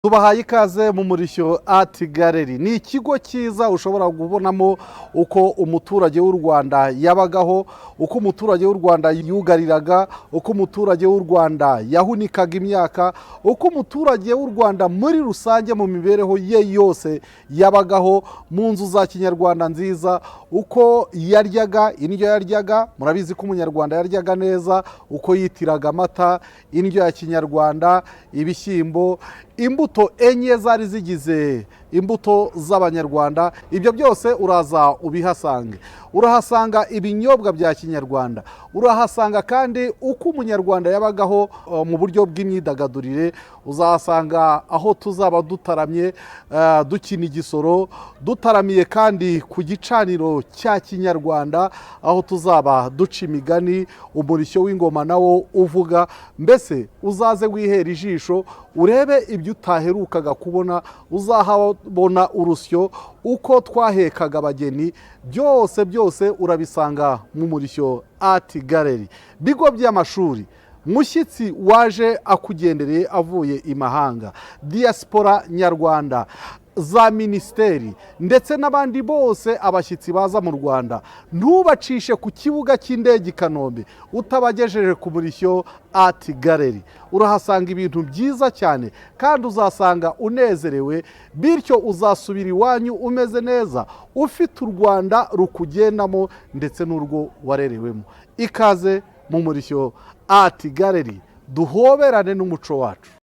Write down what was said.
Tubahaye ikaze mu Murishyo Art Gallery. Ni ikigo cyiza ushobora kubonamo uko umuturage w'u Rwanda yabagaho, uko umuturage w'u Rwanda yugariraga, uko umuturage w'u Rwanda yahunikaga imyaka, uko umuturage w'u Rwanda muri rusange mu mibereho ye yose yabagaho mu nzu za kinyarwanda nziza, uko yaryaga indyo yaryaga. Murabizi ko Umunyarwanda yaryaga neza, uko yitiraga amata, indyo ya kinyarwanda, ibishyimbo, imbuto enye zari zigize imbuto z'Abanyarwanda. Ibyo byose uraza ubihasange. Urahasanga ibinyobwa bya kinyarwanda, urahasanga kandi uko Umunyarwanda yabagaho mu buryo bw'imyidagadurire. Uzahasanga aho tuzaba dutaramye, dukina igisoro, dutaramiye kandi ku gicaniro cya kinyarwanda, aho tuzaba duca imigani, umurishyo w'ingoma nawo uvuga. Mbese uzaze wihera ijisho, urebe ibyo utaherukaga kubona. Uzahabona urusyo, uko twahekaga abageni, byose byose urabisanga mu Murishyo Art Gallery. Bigo by'amashuri, mushyitsi waje akugendereye avuye i mahanga, diaspora nyarwanda, za minisiteri ndetse n'abandi bose, abashyitsi baza mu Rwanda, ntubacishe ku kibuga cy'indege i Kanombe utabagejeje ku Murishyo Art Gallery. Urahasanga ibintu byiza cyane kandi uzasanga unezerewe, bityo uzasubira iwanyu umeze neza, ufite u Rwanda rukugendamo ndetse n'urwo warerewemo. Ikaze mu Murishyo Art Gallery, duhoberane n'umuco wacu.